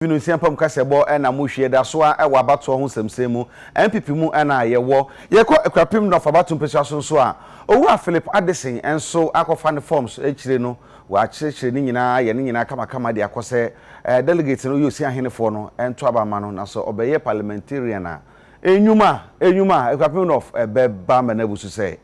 No nsia pam kasɛbɔ ɛna mo hwie da so a ɛwɔ abatoɔ ho nsɛmsɛm mu. NPP mu ɛna yɛwɔ. Yɛkɔ Akuapem North abato mpɛsua so nso a, Owura Philip Addison nso akɔfa ne forms akyire no, wɔakyerɛkyerɛ ne nyinaa yɛ ne nyinaa kamakama de akɔ sɛ delegate no yɛ osi ahenefoɔ no nto aba ma no, na sɛ ɔbɛyɛ parliamentarian a, enyuma Akuapem North ɛbɛba ma n'abu so sɛ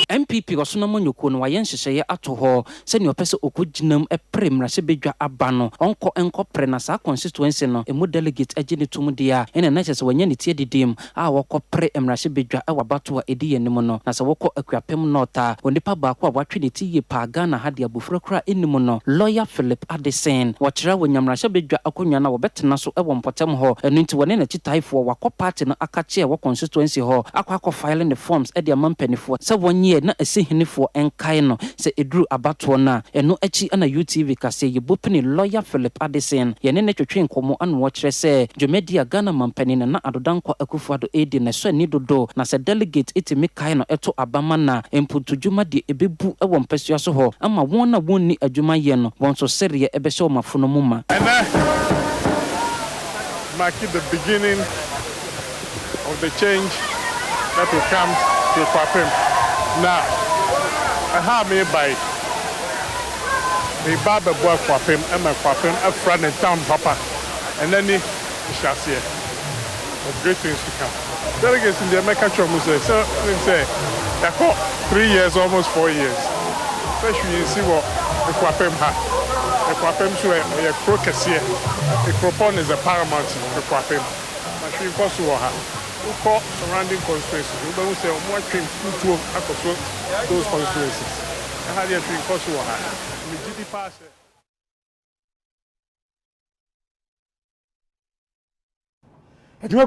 NPP ɔsono amanyɔkuo no wayɛ nhyehyɛeɛ ato hɔ sɛnea ɔpɛ sɛ ɔkɔgyinam pere mmarahyɛbadwa aba no, ɔnkɔ nkɔpere na saa constituency no emu delegate agye ne tom deɛ a, ɛna na kyerɛ sɛ wanya ne ti adidim a wɔkɔpere mmarahyɛbadwa wɔ abato a ɛdi yɛn anim no. Na sɛ wɔkɔ Akuapem North a, onipa baako a watwe ne ti yie paa Ghana ha de abofra kora anim no, Lawyer Philip Addison, wɔkyerɛ wɔnya mmarahyɛbadwa akonnwa no a, wɔbɛtena so wɔ mpɔtam hɔ. Ɛno nti wɔne n'akyitaefoɔ wakɔ party no akakye a ɛwɔ constituency hɔ akɔ akɔ ne forms de ama mpanimfoɔ sɛ wɔnyɛ na ɛsɛ nkae no sɛ ɛduru abatoɔ no a. Ɛno akyi ana UTV kaseɛ yɛbɔ pini Lawyer Philip Addison, yɛne ne twetwe nkɔmmɔ ano, wɔkyerɛ sɛ dwumadi a Ghana mampanin Nana Addo Dankwa Akufo-Addo ɛredi no ɛsɔ ani dodo, na sɛ delegate ɛtumi kae no ɛto abama na mpuntudwuma deɛ ɛbɛbu ɛwɔ mpasua so hɔ ama wɔn a wɔnni adwuma yɛ no, wɔn nso sereɛ ɛbɛhyɛ wɔn afono mu ma. Ɛnɛ mark the beginning of the change that will come to Akuapem. Na ɛha a meba yi, meba abɛboa Akuapem ɛma Akuapem afura ne ntam papa. Ɛnɛ ni nhyɛaseɛ of great things to come. Delegates deɛ, mɛka kyerɛ mo sɛ yɛakɔ 3 years, almost 4 years, sɛ hwee nsi wɔ Akuapem ha. Akuapem so ɔyɛ kuro kɛseɛ. Kuropɔn is a paramount Akuapem na hwee nkɔ so wɔ ha. Wokɔ surrounding constituencies, wobɛhu sɛ ɔmo atwe mfutuo akɔ so those constituencies. Ɛha deɛ, hwee nkɔ so wɔ ha. Megye di paa sɛ